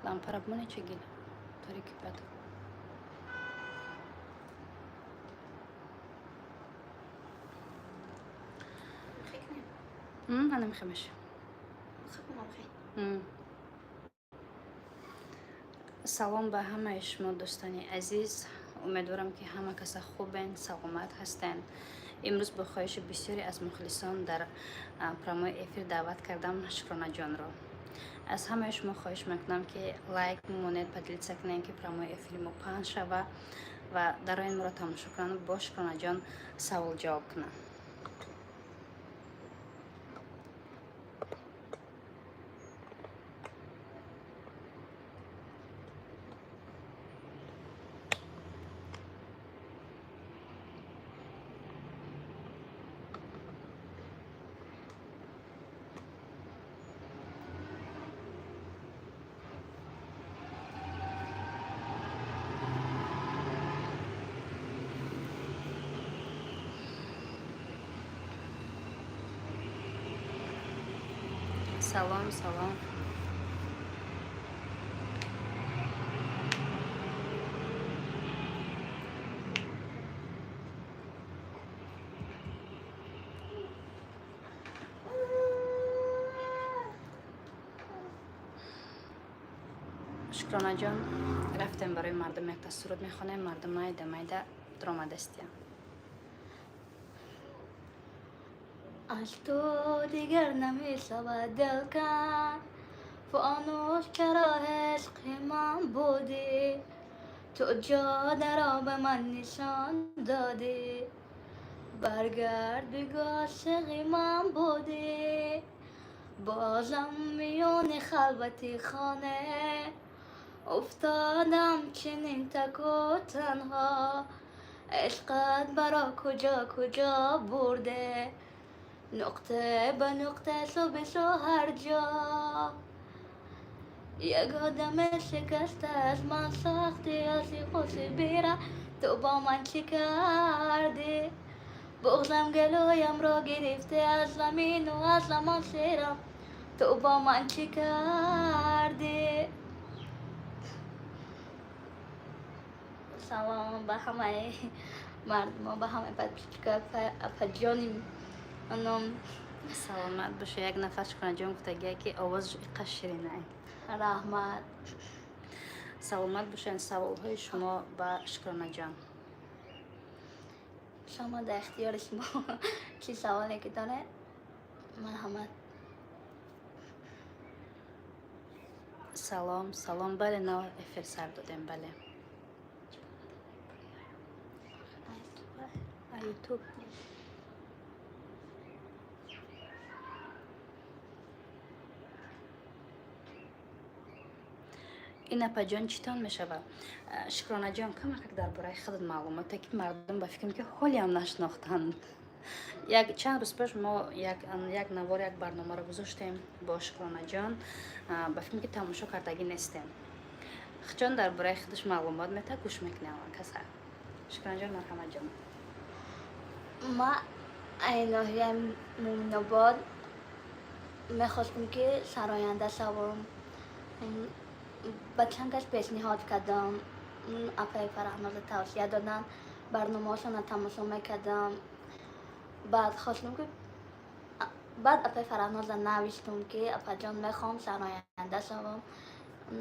Лампара бимоне, чегил торики бад. Анамихемеш. Салом ба ҳамаи шумо, дӯстони азиз. Умедворам, ки ҳама каса хубен, саломат ҳастен. Имрӯз бо хоҳиши бисёре аз мухлисон дар прямой эфир даъват кардам Шукронаҷонро. Аз ҳамаи шумо хоҳиш мекунам, ки лайк монед, поделиться кунед, ки прямой эфири мо паҳн шава ва дарои моро тамошо кунанд, бо Шукронаҷон савол ҷавоб кунанд. Салом, салом. Шукронаҷон, рафтем, барои мардум якта суруд мехонем. Мардум майда майда даромадастия. Аз ту дигар намешавад дил канд. Фонуш, чаро ишқи ман будӣ? Ту ҷодаро ба ман нишон додӣ. Баргард, бигӯ, ошиқи ман будӣ. Бозам миёни халвати хона уфтодам чунин таку танҳо. Ишқат маро куҷо куҷо бурде, нуқта ба нуқта, сӯ ба сӯ, ҳар ҷо. Як одам шикаста аз ман сохтӣ, оси қуси бира. Ту бо ман чӣ кардӣ? Буғзам гулӯямро гирифтӣ, аз замину аз замон серам. Ту бо ман чӣ кардӣ? Салом ба ҳамаи мардумо, ба ҳамаи подписчика, апаҷони аном. Саломат боша. Як нафар, Шукронаҷон, гуфтагия, ки овозаш иқа ширинай. Раҳмат. Саломат бошанд. Саволҳои шумо ба Шукронаҷон. Шумо дар ихтиёри шумо, чӣ саволе ки доред, марҳамат. Салом, салом. Бале, нав эфир сар додем, бале. Ютуб. Ин апаҷон читон мешавад? Шукронаҷон, камакак дар бораи худат маълумоте, ки мардум ба фикрам, ки ҳолиам нашинохтанд. Як чанд рӯз пеш мо як навор, як барномаро гузоштем бо Шукронаҷон, ба фикрам, ки тамошо кардагӣ нестем. Хчон дар бораи худаш маълумот мета, гӯш мекунем каса. Шукронаҷон, марҳаматҷон. Ма ай ноҳияи Муъминобод. Мехостем, ки сароянда шавам. Ба чанд кас пешниҳод кардам. Апаи Фараҳноза тавсия доданд, барномаҳошонро тамошо мекардам. Баъд хостем, ки баъд апаи Фараҳноза навиштум, ки апаҷон, мехоҳам сароянда шавам,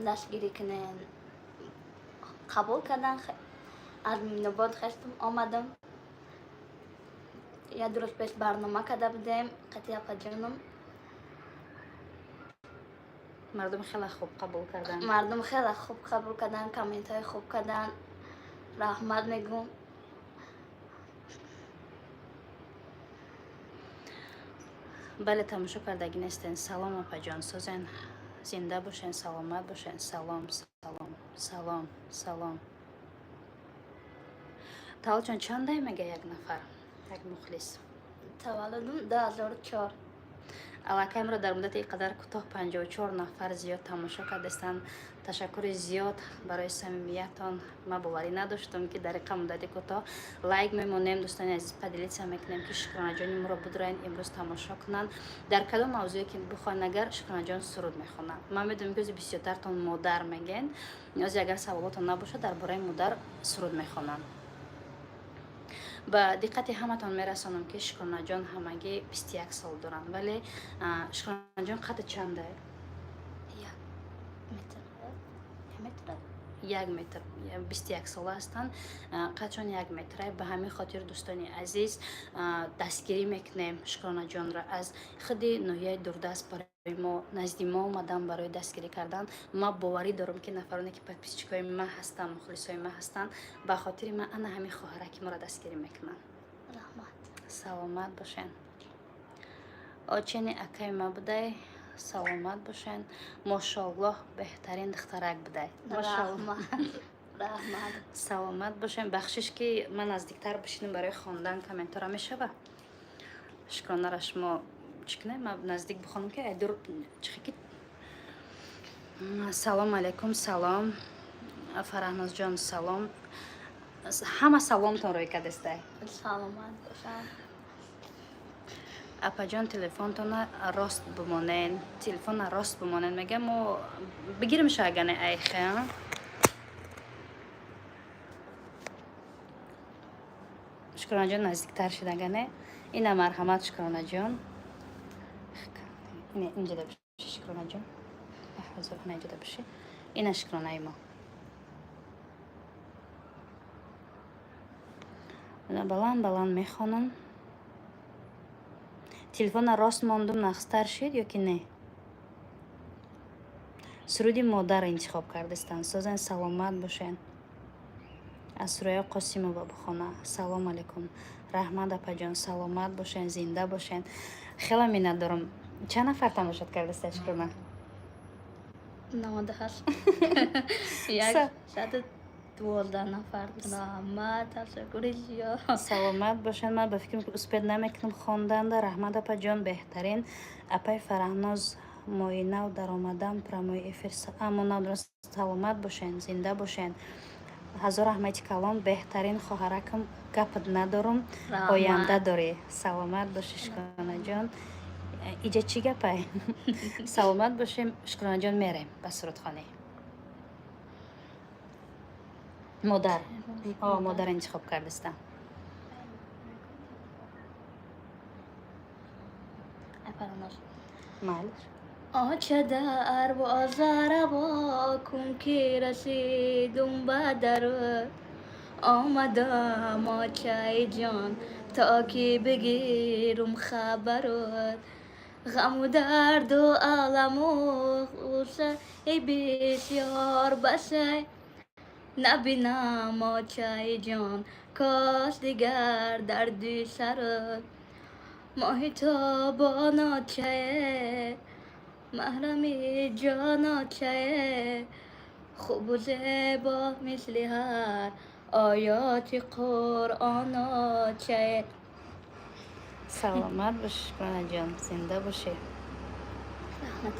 дастгирӣ кунен. Қабул карданд. Аз Муъминобод хестум, омадам. Як рӯз пеш барнома карда будем қати апаҷоном. Мардум хеле хуб қабул карданд. Мардум хеле хуб қабул карданд, комментҳои хуб карданд, раҳмат мегӯм. Бале, тамошо кардагӣ нестен. Салом, апаҷон, созен, зинда бошен, саломат бошен. Салом, салом, салом, салом. Таваллудшон чандай, мега як нафар, як мухлис. Таваллудум 2004. Аллакай моро дар муддати ин қадар кӯтоҳ 54 нафар зиёд тамошо кардастанд. Ташаккури зиёд барои самимиятон. Ман боварӣ надоштам, ки дар иқа муддати кӯтоҳ. Лайк мемонем, дӯстони азиз, поделиться мекунем, ки Шукронаҷони моро бидураен, имрӯз тамошо кунанд. Дар кадом мавзӯе ки бихоҳанд, агар Шукронаҷон суруд мехонад. Ман медонам, ки ози бисёртартон модар мегӯен. Ози агар саволотон набошад, дар бораи модар суруд мехонанд. Ба диққати ҳаматон мерасонам, ки Шукронаҷон ҳамагӣ 21 сол доранд, вале Шукронаҷон қадди чанда? 1 метр, 1 метр. 1 метр. 21 сола ҳастанд, қадшон 1 метра. Ба ҳамин хотир, дӯстони азиз, дастгирӣ мекунем Шукронаҷонро. Аз худи ноҳияи дурдаст барои мо, назди мо омадан барои дастгирӣ кардан. Ман боварӣ дорам, ки нафароне ки подписчикои ман ҳастанд, мухлисои ман ҳастанд, ба хотири ман ана ҳамин хоҳараки моро дастгирӣ мекунанд. Раҳмат. Саломат бошен. Очени акаи ма будай. Саломат бошен. Мошоаллоҳ, беҳтарин духтарак будай. Раҳмат, раҳмат. Саломат бошен. Бахшиш, ки ман наздиктар бишинам барои хондан комментора, мешава? Шукронара, шумо чӣ кунем, ман наздик бихонам, ки айдур чихи. Салом алейкум, салом, Фараҳнозҷон, салом. Ҳама саломтон рӯй кардестай. Саломат бошам. Апаҷон, телефонтона рост бимонен, телефона рост бимонен, мегам. Мо бигирим шагане айхе. Шукронаҷон, наздиктар шидагане. Ина, марҳамат, Шукронаҷон, инҷода биши. Шукронаҷон, ина инҷода биши. Ина шукронаи мо баланд баланд мехонам. Телефона рост мондум, нағзтар шид ё ки не? Суруди модарро интихоб кардастанд. Созен, саломат бошен. Аз Сурая Қосимова бухона. Салом алейкум, раҳмат, апаҷон, саломат бошен, зинда бошен. Хеле миннатдорам. Чанд нафар тамошот кардаста, Шукрона? 98, 112 нафар. Раҳмат, ташаккури зиёд. Саломат бошед. Ман ба фикрам, ки успеть намекунам хонданда. Раҳмат, апаҷон, беҳтарин апай Фараҳноз. Моҳи нав даромадам прямой эфир. Саломат бошен, зинда бошен. Ҳазор раҳмати калон, беҳтарин хоҳаракам, гапат надорум, оянда дорӣ. Саломат бошӣ, Шукронаҷон. Иҷа чӣ гапай? Саломат бошем, Шукронаҷон. Мерем ба сурудхона. Модар, модар интихоб кардастам. Фараҳноз. Майлиш. Оча, дарвозара кун, ки расидум ба дар. Омадам, очаи ҷон, то ки бигирум хабарот. Ғаму дарду аламу ғуссаи бисёр басай. Набинам, очаи ҷон, кош дигар дарди сарот. Моҳи тобон, очае, маҳрами ҷон, очае, хубу зебо мисли ҳар оёти Қуръон, очае. Саломат бошӣ, Шукронаҷон, зинда бошӣ. Раҳмат.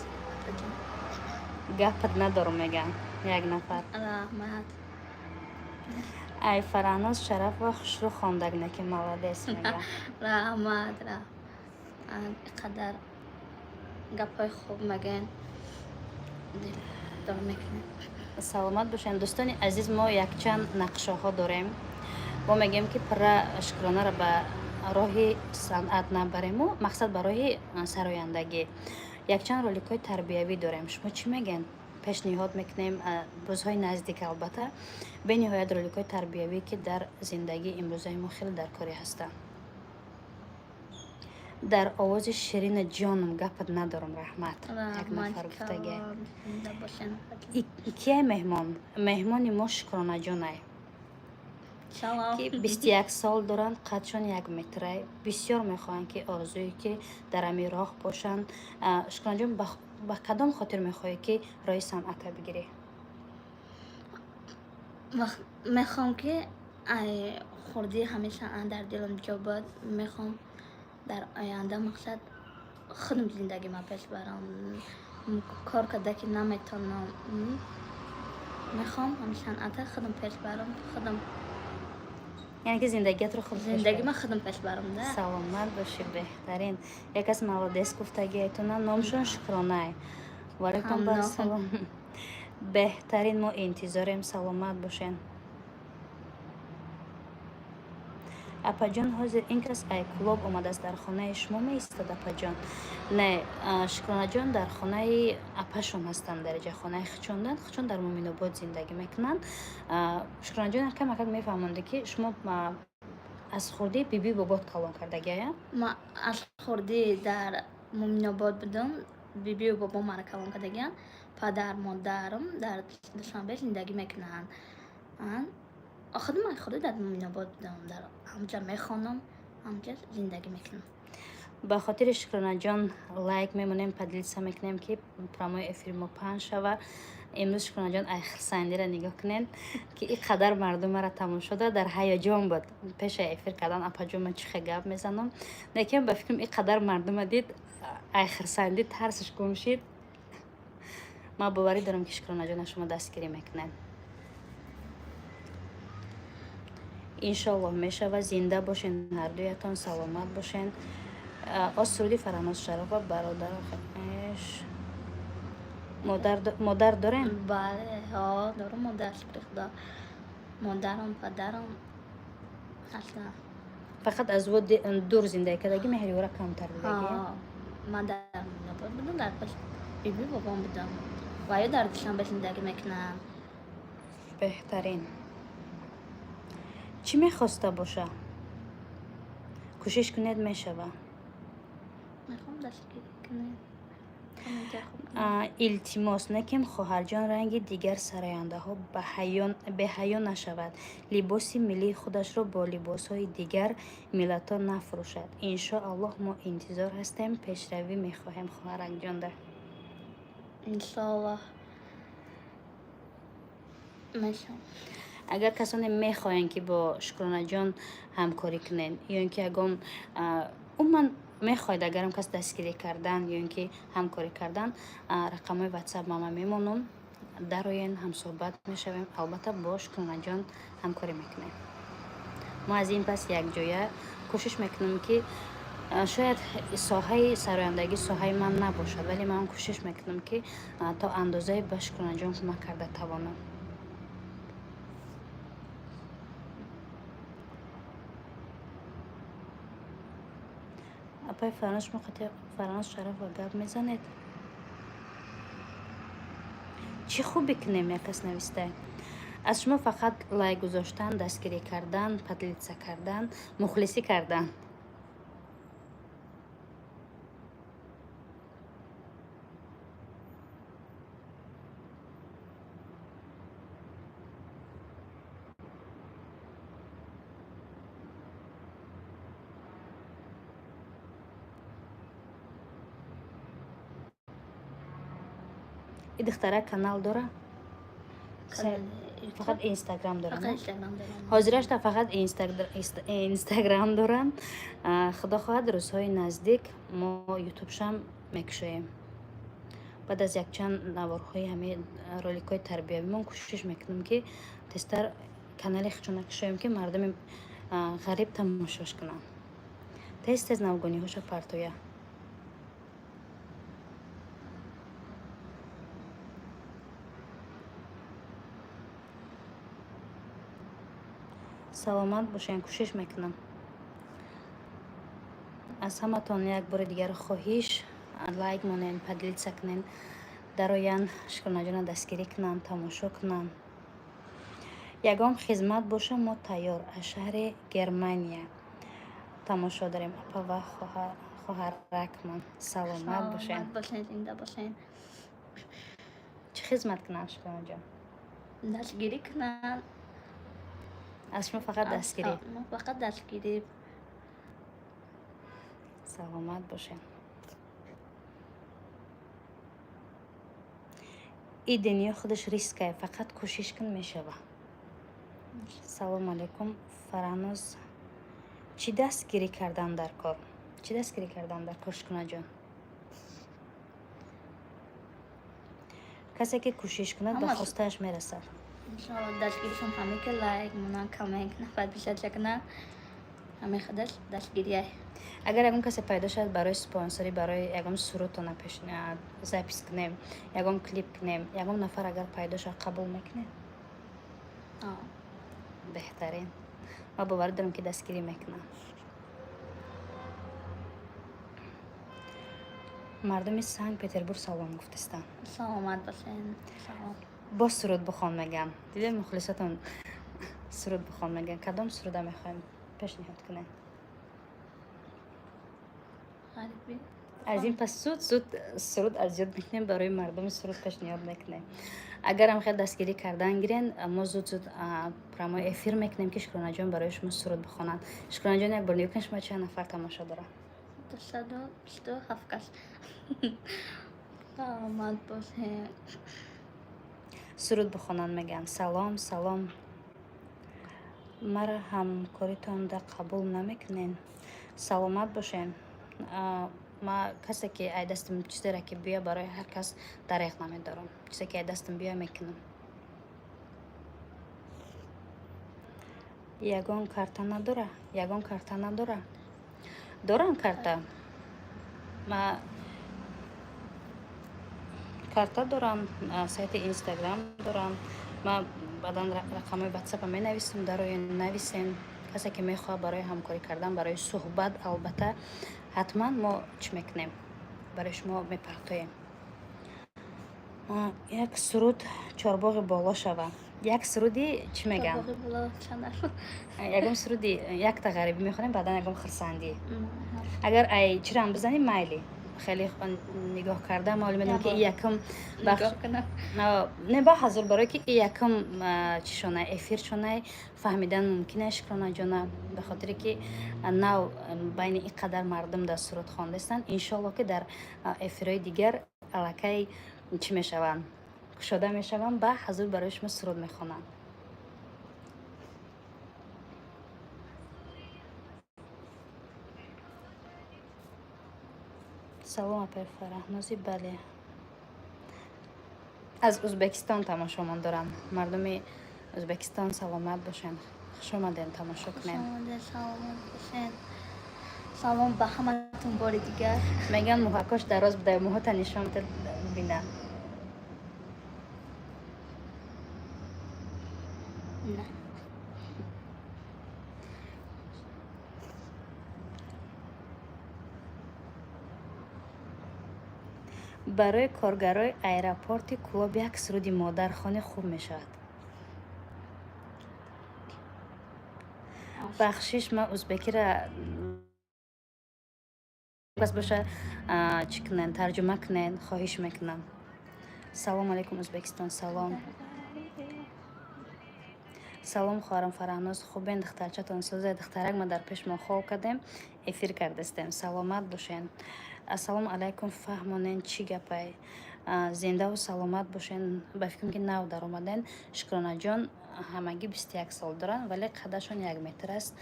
Гапат надорум, меган як нафар. Раҳмат. Ай, Фараҳноз Шарафова хушрӯ хондаг, неки молодец, меган. Раҳмат, қадар гапҳои хуб мегӯен, дилдор мекунед. Саломат бошед, дӯстони азиз. Мо якчанд нақшаҳо дорем. Мо мегӯем, ки пурра Шукронаро ба роҳи санъат набарему, мақсад ба роҳи сарояндагӣ. Якчанд роликҳои тарбиявӣ дорем. Шумо чӣ мегӯед? Пешниҳод мекунем рӯзҳои наздик, албатта, бениҳоят роликҳои тарбиявӣ, ки дар зиндагии имрӯзаи мо хеле даркорӣ ҳастанд. Дар овози ширина ҷоном гапат надорам. Раҳмат, як нафар гуфтагӣ. Кияй меҳмон? Меҳмони мо Шукронаҷонай, ки 21 сол доранд, қадшон 1 метрай. Бисёр мехоҳанд, ки орзуе, ки дар ҳамин роҳ бошанд. Шукронаҷон, ба кадом хотир мехоҳӣ, ки роҳи санъатро бигирӣ? Мехоҳам, ки хурдӣ ҳамин санъат дар дилам ҷо буд. Мехоҳам дар оянда мақсад Худам зиндагима пеш барам. Кор карда ки наметонам. Мехоҳам ҳами санъата худам пеш барам, худам. Яъне ки зиндагиятро худ пеш барӣ. Зиндагима худам пеш барам, да. Саломат бошӣ, беҳтарин. Як кас молодец гуфтагиайтона, номшон Шукронай. Валайкум Ҳамноҳам. Ассалом. Беҳтарин, мо интизорем, саломат бошен. Апаҷон, ҳозир ин кас ай Кӯлоб омадааст, дар хонаи шумо меистад, апаҷон? Не, Шукронаҷон дар хонаи апашон ҳастанд, дар иҷа хонаи Хичондан. Хичон дар Муминобод зиндагӣ мекунанд. Шукронаҷон, якам акак мефаҳмонде, ки шумо аз хурдӣ биби бобот калон кардагиая? Ма аз хурдӣ дар Муминобод будам. Бибию бобом мара калон кардагианд. Падар модарам дар Душанбе зиндагӣ мекунанд. Худам аз хурдӣ дар Муминобод будам. Дар ҳамҷа мехонам, ҳамҷа зиндагӣ мекунам. Ба хотири Шукронаҷон лайк мемонем, поделиться мекунем, ки прямой эфири мо паҳн шава. Имрӯз Шукронаҷон ай хурсандиро нигоҳ кунед, ки ин қадар мардум мара тамошо дорад, дар ҳаяҷон буд. Пеша эфир кардан апаҷон ман чӣ хел гап мезанам. Лекин ба фикрам ин қадар мардума дид, ай хурсандӣ тарсаш гум шид. Ман боварӣ дорам, ки Шукронаҷон аз шумо дастгирӣ мекунад. Иншоаллоҳ мешава, зинда бошен ҳардуятон, саломат бошен. Оз суруди Фараҳноз Шаропова бародаро еш. Модар дорем? Бале, ҳо, дорам модар, шукри Худо. Модарам, падарам ҳастанд. Фақат аз во дур зиндагӣ кардагӣ, меҳриёра камтар дидагӣ? Ҳо, ман дар Муминобод будам, дар пеши бибию бобом будам. Ва ё дар Душанбе зиндагӣ мекунанд. Беҳтарин. Чӣ мехоста боша? Кӯшиш кунед, мешава. Мехоҳам дастгирӣ кунед. Комментия хуб кунед. Илтимос, некем хоҳарҷон ранги дигар сарояндаҳо беҳаё нашавад. Либоси миллии худашро бо либосҳои дигар миллатҳо нафурӯшад. Иншоаллоҳ, мо интизор ҳастем, пешравӣ мехоҳем хоҳаракҷонда. Иншоаллоҳ мешавам. Агар касоне мехоҳанд, ки бо Шукронаҷон ҳамкорӣ кунед, ё ин ки ягон умуман мехоҳед, агарам кас дастгирӣ кардан ё ин ки ҳамкорӣ кардан, рақамҳои ватсап мама мемонам, дароен, ҳамсӯҳбат мешавем, албатта бо Шукронаҷон ҳамкорӣ мекунем. Мо аз ин пас якҷоя кӯшиш мекунем, ки шояд соҳаи сарояндагӣ соҳаи ман набошад, вале ман кӯшиш мекунам, ки то андозае ба Шукронаҷон кӯмак карда тавонам. Апаи Фараҳноз, шумо қатъи Фараҳноз Шарафова гап мезанед? Чӣ хубе кунем, як кас нависта. Аз шумо фақат лайк гузоштан, дастгирӣ кардан, поделиться кардан, мухлисӣ кардан. И духтара канал дора? Фақат Инстаграм дорам. Фақат Инстаграм дорам. Ҳозирашта фақат Инстаграм дорам. Худо хоҳад, рӯзҳои наздик мо ютубшам мекушоем. Баъд аз якчанд наворҳои ҳамин роликҳои тарбиявимон кӯшиш мекунем, ки тезтар канали худшона кушоем, ки мардуми ғариб тамошош кунанд. Тез тез навгониҳоша партоя. Саломат бошен, кӯшиш мекунам. Аз ҳаматон як бори дигар хоҳиш, лайк монен, поделиться кунен, дароян Шукронаҷона дастгирӣ кунанд, тамошо кунанд. Ягон хизмат боша, мо тайёр. Аз шаҳри Германия тамошо дорем, апа ва хоҳаракмон. Саломат бошен. Саломат бошен, зинда бошен. Чӣ хизмат кунанд, Шукронаҷон? Дастгирӣ кунанд. Аз шумо фақат дастгирӣ. Мо фақат дастгирӣ. Саломат бошен. И дунё худаш рискае, фақат кӯшиш кун, мешава. Салому алайкум, Фараҳноз. Чӣ дастгирӣ кардан дар кор? Чӣ дастгирӣ кардан дар кор, Шукронаҷон? Касе ки кӯшиш кунад, ба Ҳамаш. хостааш мерасад. Иншоалло, дастгиришон ҳаме ки лайк монан, коммент кунан, подписаться кунан, ҳаме худаш дастгирияй. Агар ягон касе пайдо шавад барои спонсорӣ, барои ягон сурудтона запись кунем, ягон клип кунем, ягон нафар агар пайдо шавад, қабул мекунем? Беҳтарин. Ма боварӣ дорам, ки дастгирӣ мекунам. Мардуми Санкт Петербург салом гуфтистанд. Саломат бошен, салом. Боз суруд бихон мегам. Дидем, мухлисатон суруд бихон меган. Кадом суруда мехоҳем пешниҳод кунем? Ғарибӣ. Аз ин пас зуд зуд суруд аз ёд мекунем, барои мардуми суруд пешниҳод мекунем. Агарам хел дастгирӣ кардан гирен, мо зуд зуд прямой эфир мекунем, ки Шукронаҷон барои шумо суруд бихонанд. Шукронаҷон, як бор нигоҳ кунед, шумо чанд нафар тамошо дорад. 227 кас. Саломат бошен. Суруд бихонанд мегӯянд. Салом, салом. Мара ҳамкоритонда қабул намекунен? Саломат бошен. Ма касе ки ай дастам чизеро ки бия, барои ҳар кас дареғ намедорам. Чизе ки ай дастам бия, мекунам. Ягон карта надора? Ягон карта надора? Дорам карта. Ма карта дорам, сайти Инстаграм дорам. Ма баъдан рақамҳои ватсапа менависам, дарои нависем. Касе ки мехоҳад барои ҳамкорӣ кардан, барои суҳбат, албатта, ҳатман мо чӣ мекунем? Барои шумо мепартоем. Як суруд «Чорбоғи боло» шава. Як суруди чӣ мегӯям? Чорбоғи боло чанд нафар? Ягон суруди якта ғарибӣ мехонем, баъдан ягон хурсандӣ. Агар ай чирам бизанем, майли. Хеле нигоҳ карда, ма медонам, ки якум нигоҳ кунам. Не, ба ҳазур, барое ки якум чишона эфиршонай, фаҳмидан мумкин аст Шукронаҷона, ба хотире ки нав байни ин қадар мардум дар суруд хондастанд. Иншоалло, ки дар эфирҳои дигар аллакай чӣ мешаванд, кушода мешаванд, ба ҳазур барои шумо суруд мехонанд. Салом, апаи Фараҳнози. Бале, аз Ӯзбекистон тамошомон доранд. Мардуми Ӯзбекистон, саломат бошанд, хушомадем, тамошо кунем. Хушомадед, саломат бошед. Салом ба ҳаматон бори дигар. Мегӯянд, муҳакош дароз буда, муҳота нишон бина. На. Барои коргарои аэропорти Кӯлоб як суруди модархонӣ хуб мешавад. Бахшиш, ман узбекира кас боша, чӣ кунен, тарҷума кунен, хоҳиш мекунам. Салом алейкум, Ӯзбекистон, салом. Салом, хоҳарам Фараҳноз, хубен? Духтарчатон соза? Духтарак ма дар пеш мо хоб кардем, эфир кардастем. Саломат бошен. Ассалому алайкум, фаҳмонен, чӣ гапай? Зиндаву саломат бошен. Ба фикрам, ки нав даромаден. Шукронаҷон ҳамагӣ 21 сол доранд, вале қадашон 1 метр аст.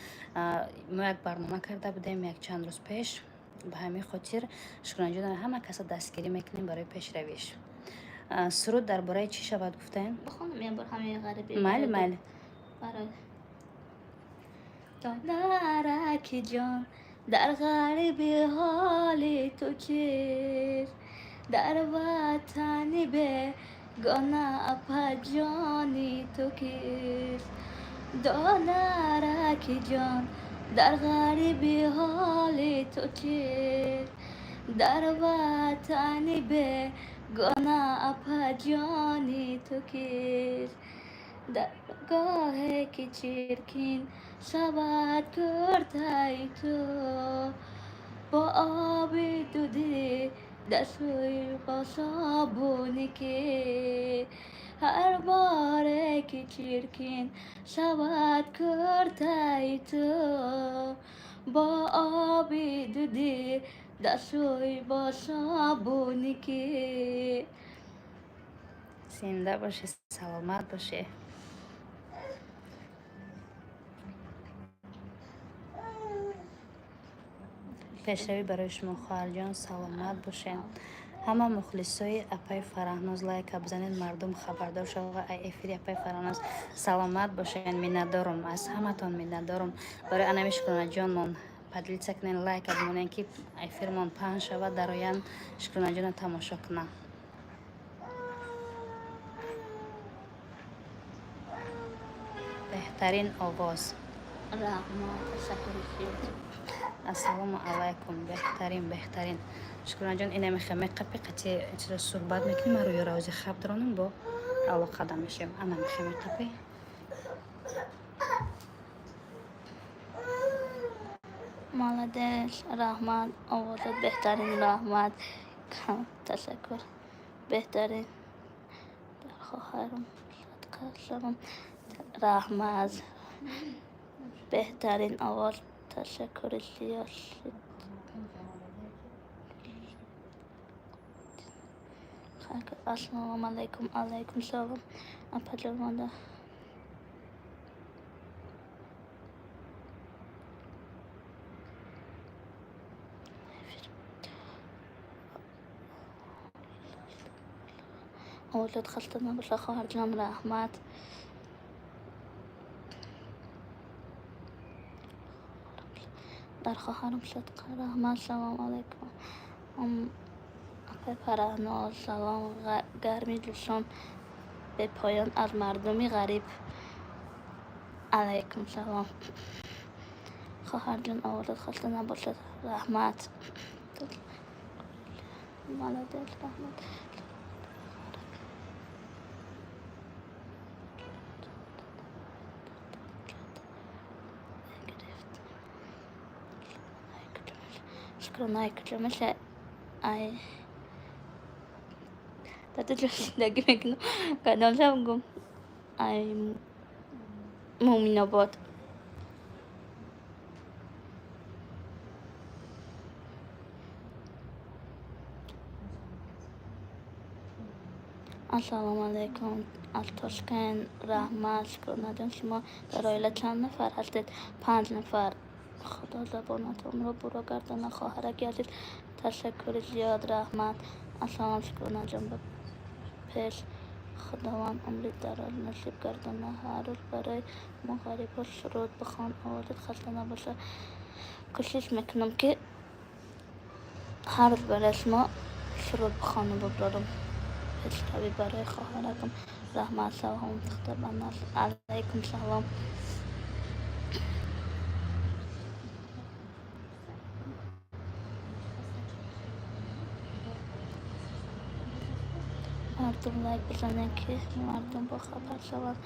Мо як барнома карда будем як чанд рӯз пеш, ба ҳамин хотир Шукронаҷон ҳама каса дастгирӣ мекунем барои пешравиш. Суруд дар бораи чӣ шавад, гуфтем? Бихонам як бор ҳамин ғарибӣ. Майли, майли. Барои додараки ҷон, дар ғариби ҳоли ту чист? Дар ватани бегона апаҷони ту кист? Додараки ҷон, дар ғариби ҳоли ту чист? Дар ватани бегона апаҷони ту кист? Дар гоҳе ки чиркин шавад куртаи ту, бо оби дудӣ дастшӯй, бо собуни ки? Ҳар боре ки чиркин шавад куртаи ту, бо оби дудӣ дастшӯй, бо собуни ки? Зинда бошӣ, саломат бошӣ. Пешравӣ барои шумо, хоҳарҷон, саломат бошед. Ҳама мухлисои апаи Фараҳноз, лайка бизанед, мардум хабардор шава ай эфири апаи Фараҳноз. Саломат бошед, миннатдорум, аз ҳаматон миннатдорум. Барои анами Шукронаҷонмон поделиться кунен, лайка бимонен, ки эфирмон паҳн шавад, дароян Шукронаҷона тамошо кунанд. Беҳтарин овоз. Раҳмат, ташаккури зиёд. Ассалому алайкум. Беҳтарин, беҳтарин. Шукронаҷон, ина мехоҳем, меқапи қати чизо суҳбат мекунем, ман рӯи равози хаб даронам, бо алоқада мешавем. Ана мехоҳем, меқапи. Молодец, раҳмат, овозат беҳтарин, раҳмат, ташаккур, беҳтарин. Дар хоҳарам садқа шавам, раҳмат, беҳтарин овоз, ташаккури зиёд. Ассалому алайкум, алайкум салом, апаҷонмонда. Овозат хаста набошад, хоҳарҷон, раҳмат. Дар хоҳарам садқа, раҳмат, салом алайкум. Апаи Фараҳноз, салом, гарми дӯстон бепоён аз мардуми ғариб. Алайкум салом. Хоҳарҷон, овозат хаста набошад, раҳмат. Молодец, раҳмат. Шукронаи куҷо меша? Ай дар ду ҷо зиндагӣ мекунам. Кадом шаб гум? Ай Муъминобод. Ассалому алайкум. Аз Тошкент, раҳмат, Шукронаҷон, шумо дар оила чанд нафар ҳастед? 5 нафар. Худо забонатонро буро гардонад, хоҳараки азиз. Ташаккури зиёд, раҳмат. Ассалом, Шукронаҷон, ба пеш, Худованд умри дароз насиб гардонад. Ҳар рӯз барои мо ғарибҳо суруд бихон, овозат хаста набошад. Кӯшиш мекунам, ки ҳар рӯз барои шумо суруд бихонам, бибарорам. Пешравӣ барои хоҳаракам. Раҳмат, салом, духтар. Алайкум салом. Мардум лайк бизанед, ки мардум бохабар шаванд.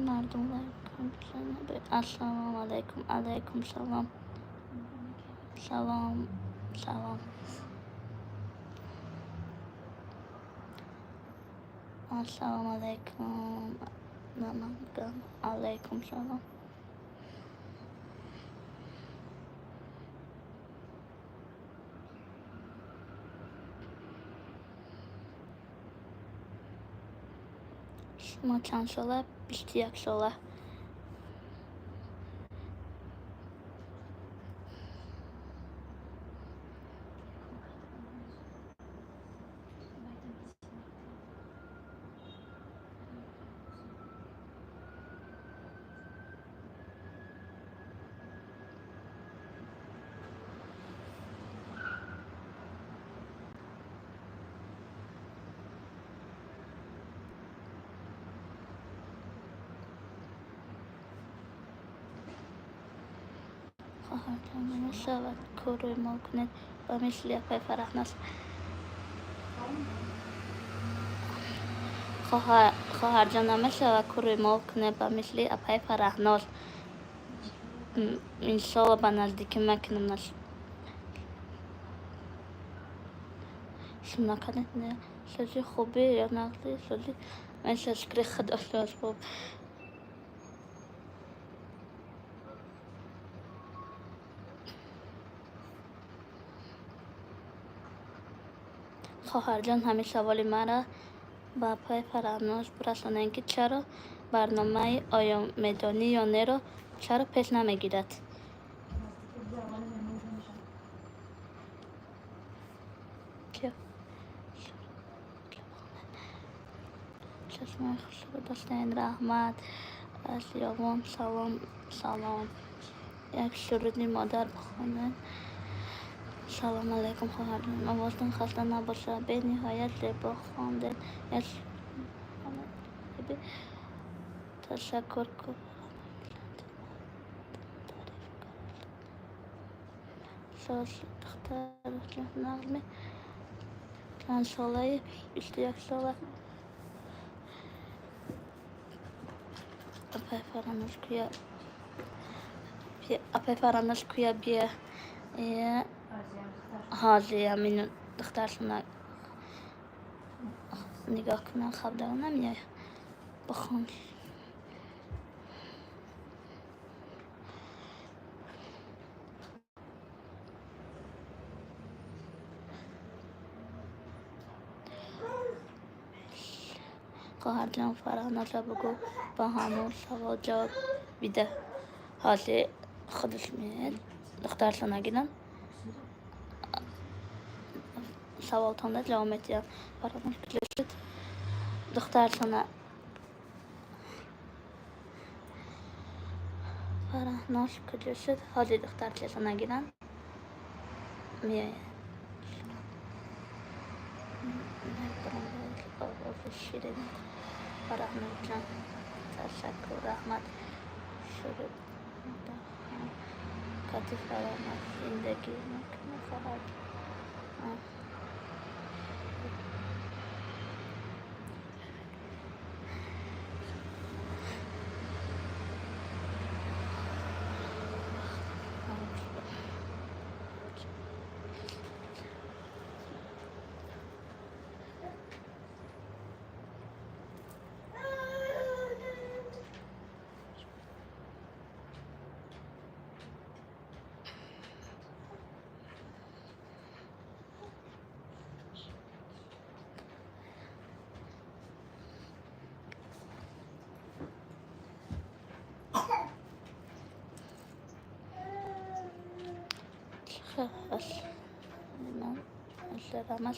Мардум лайк бизанед. Ассалому алайкум, алайкум салом. Салом, салом. Ассалому алайкум. Наманган. Алайкум салом. Шумо чанд сола? 21 сола. Хоҳарҷон, намешавад кӯрӯй мол кунед ба мисли апаи Фараҳноз. Хоҳарҷон, намешавад кӯрӯй мол кунед ба мисли апаи Фараҳноз. Иншолло, ба наздикӣ мекунам. Шумо накардед? Не. Сӯзи хубӣ ё нағзӣ? Сӯзи ман, шукри Худо, сӯз хуб. Хоҳарҷон, ҳамин саволи маро ба апаи Фараҳноз бирасонед, ки чаро барномаи «Оё медонӣ ё не»-ро Чаро пеш намегирад? Чашмои хушро доштаен, раҳмат. Аз Ёвон салом, салом. Як суруди модар бихонед. Салом алайкум, хоҳарҷон. Овозтон хаста набошад. Бениҳоят зебо хондед. Як ташаккур. Духтар нағзми? Чанд солаи? 21 сола. Апай Фараноз куя? Апай Фараноз куя бия? Ҳозир ҳамин духтаршона нигоҳ кунам, хабдара намеояд. Бихон. Хоҳарҷон, Фараҳноза бугӯ, ба ҳамон савол ҷавоб бида. Ҳозир худаш меояд. Духтаршона гирам. Саволтонда ҷавоб медиҳам. Фараҳноз куҷо шуд? Духтаршона Фараҳноз куҷо шуд? Ҳозир духтарчашона гирам. Меояд. Овози ширин Фараҳнозҷон. Ташаккур, раҳмат. Суруд кати Фараҳноз зиндагӣ мекунӣ, хоҳар?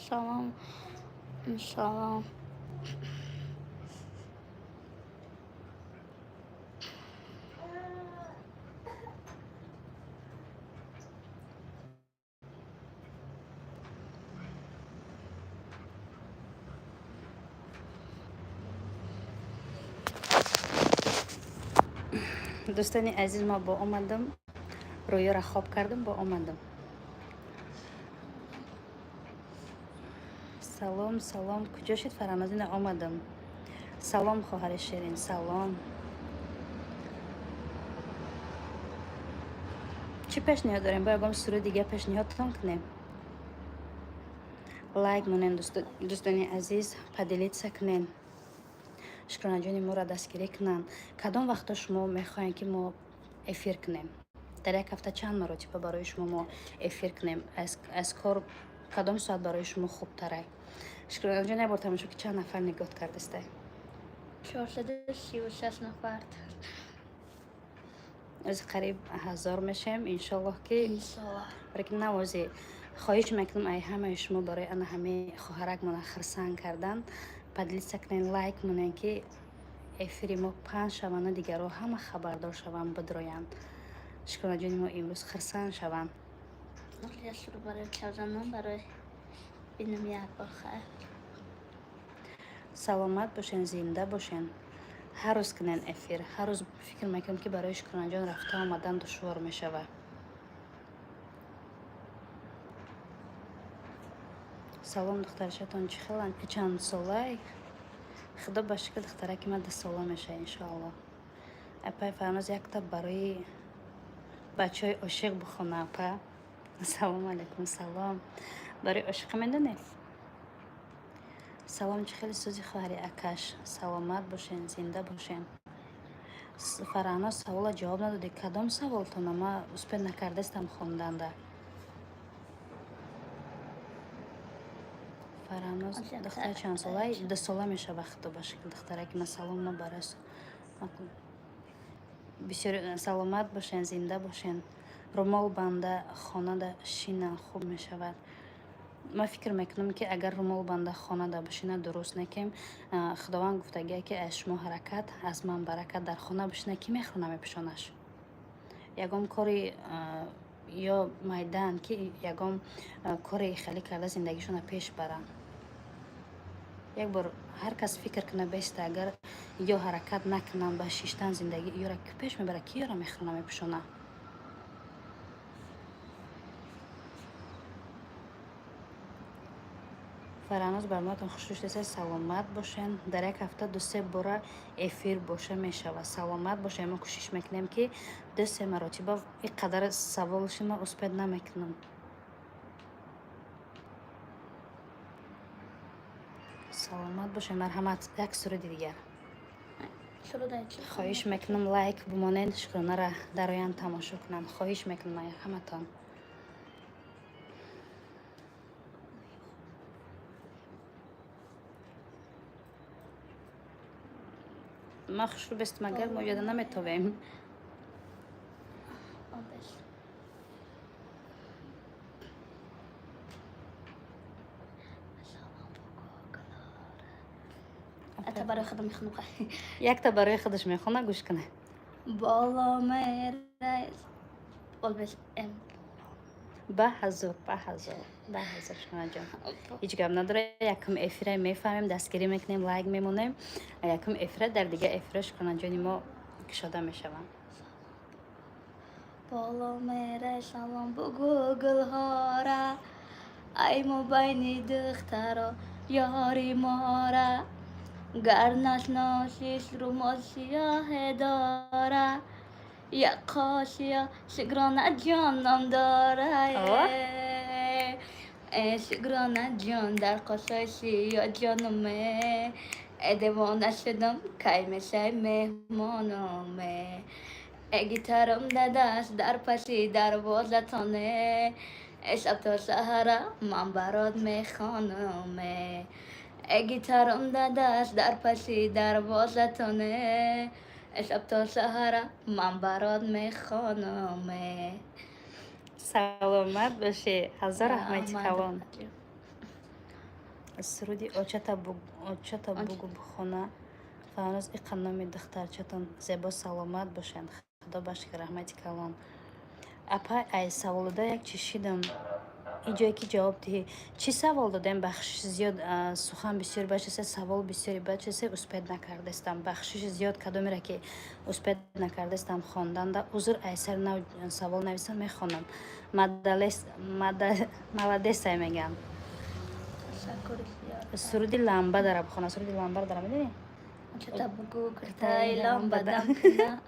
Салом, салом. Дӯстони азиз, ма бо омадам, рӯёра хоб кардам, бо омадам. Салом, салом. Куҷо шуд Фараҳнозина? Омадам. Салом, хоҳари ширин, салом. Чӣ пешниҳод дорем? Бо ягон суруди дига пешниҳодтон кунем? Лайк монен, дӯстони азиз, поделиться кунен, шукронаҷони моро дастгирӣ кунанд. Кадом вақто шумо мехоҳем, ки мо эфир кунем? Дар як ҳафта чанд маротиба барои шумо мо эфир кунем? Аз кор кадом соат барои шумо хубтарай? Шукронаҷон, як бор тамошо, ки чанд нафар нигоҳ кардастай. 436 нафар. Ози қариб 1000 мешем, иншоллоҳ ки. Иншоллоҳ. Барои ки навози хоҳиш мекунам ай ҳамаи шумо, барои ана ҳамаи хоҳаракмона хирсанд кардан поделиться кунен, лайк монен, ки эфири мо паҳн шаванду дигарҳо ҳама хабардор шаванд, бидроянд, шукронаҷони мо имрӯз хирсанд шаванд. Як суруд барои чавзанон, барои бинам як бор, хайр. Саломат бошен, зинда бошен. Ҳар рӯз кунен эфир. Ҳар рӯз фикр мекунам, ки барои шукронаҷон рафта омадан душвор мешавад. Салом, духтаршатон чӣ хеланд, чанд солай? Худо ба шукр, духтараки ман 2 сола мешавад, иншоалло. Апай Фарноз, якта барои бачаҳои ошиқ бихона, апа. Салому алайкум, салом. Барои ошиқа медонед? Салом, чӣ хеле сӯзи, хоҳари акаш? Саломат бошен, зинда бошен. Фараҳноз, савола ҷавоб надодӣ. Кадом саволтона? Ма успеть накардастам хонданда. Фараҳноз, духтар чанд сола? 2 сола мешава, худо ба шукр, духтараки ма. Салом, ма барас. Бисёр саломат бошен, зинда бошен. Румол банда хонада шина, хуб мешавад. Ман фикр мекунам, ки агар румол банда хонада бишина, дуруст некем. Худованд гуфтагия, ки аз шумо ҳаракат, аз ман баракат. Дар хона бишина, ки мехӯрна, мепӯшонаш? Ягон кори ё майдан, ки ягон кори хеле карда, зиндагишона пеш баранд. Як бор ҳар кас фикр куна беста, агар ё ҳаракат накунанд, ба шиштан зиндагӣ ёра ки пеш мебара, ки ёра мехӯрна, мепӯшона? Фараҳноз, барномаатон хушрӯ шудааст, саломат бошен. Дар як ҳафта ду-се бора эфир боша мешавад. Саломат бошен. Мо кӯшиш мекунем, ки ду-се маротиба. Ин қадар саволши ман успеть намекунам. Саломат бошен. Марҳамат, як суруди дигар. Хоҳиш мекунам, лайк бимонед, шукронара дароянд, тамошо кунанд. Хоҳиш мекунам ҳаматон. Ма хушрӯ бестам, агар мо ёда наметовем. Барои худам мехонам. Якта барои худаш мехона, гӯш кунед. Боло мерай. Ба ҳазур, ба ҳазур, ба ҳазур, шумоҷон, ҳеҷ гап надора. Якум эфира мефаҳмем, дастгирӣ мекунем, лайк мемонем. Якум эфира дар дигар эфира шукронаҷони мо кушода мешаванд. Боло мерай, салом бугӯ гулҳора, ай мобайни духтаро ёри мора, гар нашносиш, румол сиёҳе дора, як қошия шукрона ҷон ном дора. Э шукрона ҷон, дар қошои сиё ҷонуме, э девона шудам, кай мешай меҳмонуме, э гитарам дадаст дар паси дарвозатоне, э шаб то саҳара ман барот мехонуме, э гитарам дадаст дар паси дарвозатоне, э шаб то саҳара ман барот мехонуме. Саломат бошӣ, ҳазор раҳмати калон. Суруди очата бугу бухона. Фаҳноз, иқа номи духтарчатон зебо. Саломат бошанд, худо башки, раҳмати калон. Апа, ай саволода як чиз шидам, и ҷое ки ҷавоб диҳӣ. Чӣ савол додем? Бахшиши зиёд, сухан бисёр бачасе, савол бисёри бачасе, успеть накардастам. Бахшиши зиёд, кадомере ки успеть накардастам хонданда, узр. Ай сар нав савол нависам, мехонам. Молодец ай мегам. Суруди ламба дара бихона. Суруди ламбаро дара медонӣ? Очата бугӯ, куртаи ламбадам кина,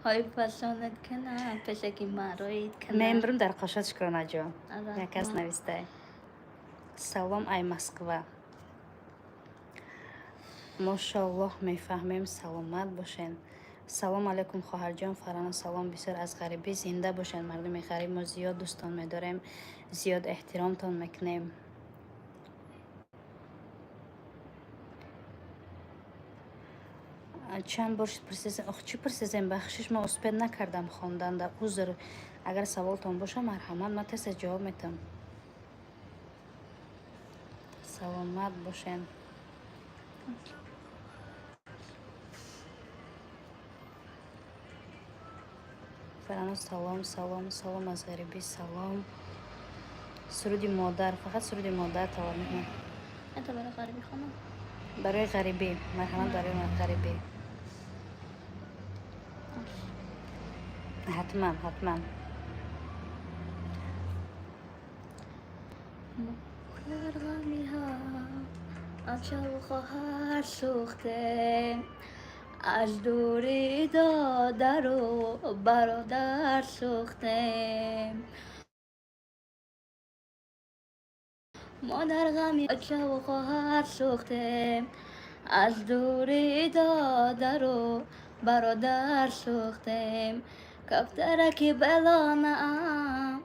ҳой пасонат кина, пешаки мароид кина. Мембурм дар қошат, шукронаҷон. Як кас навистай: «Салом, ай Москва». Мошоаллоҳ, мефаҳмем. Саломат бошен. Салом алейкум, хоҳарҷон Фарана. Салом бисёр аз ғарибӣ. Зинда бошен, мардуми ғариб. Мо зиёд дӯстон медорем, зиёд эҳтиромтон мекунем. Чанд бор пурсизем? Ох, чӣ пурсизем? Бахшиш, ма успеть накардам хонданда, узр. Агар саволтон боша, марҳамат, ман тез ҷавоб метам. Саломат бошен. Фарано, салом, салом, салом аз ғарибӣ, салом. Суруди модар, фақат суруди модар талаб мекунам. Это барои ғарибӣ хонам. Барои ғарибӣ, марҳамат, барои ғарибӣ. Ҳатман, ҳатман. Дар ғамиҳо ачаву хоҳар сӯхтем, аз дури додару бародар сӯхтем. Мо дар ғами ачаву хоҳар сӯхтем, аз дури додару бародар сӯхтем. Кафтараки белонаам,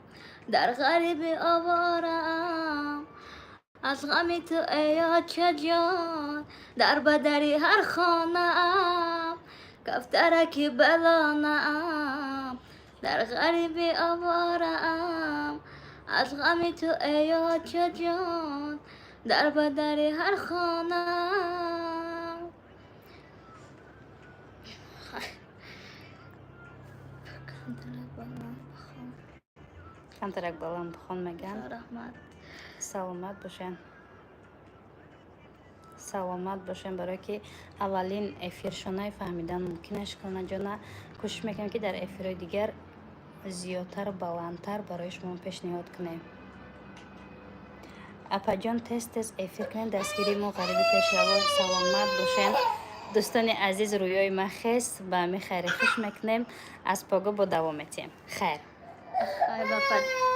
дар ғариби овораам, аз ғами ту, эй очаҷон, дар бадари ҳар хонаам. Кафтараки балонаам, дар ғарибӣ овораам, аз ғами ту, эй очаҷон, дар ба дари ҳар хонаам. Камтарак баланд бихон. Камтарак баланд бихон, меган. Раҳмат. Саломат бошен, саломат бошем. Барое ки аввалин эфиршонаи фаҳмидан мумкин аст, Шукронаҷона. Кӯшиш мекунем, ки дар эфирҳои дигар зиёдтару баландтар барои шумо пешниҳод кунем. Апаҷон, тез тез эфир кунем, дастгирии мо, ғариби пешраво. Саломат бошен, дӯстони азиз. Рӯёи ма хес ба ҳами хайри хуш мекунем, аз пого бо давом метиҳем. Хайр. Хайр, ба.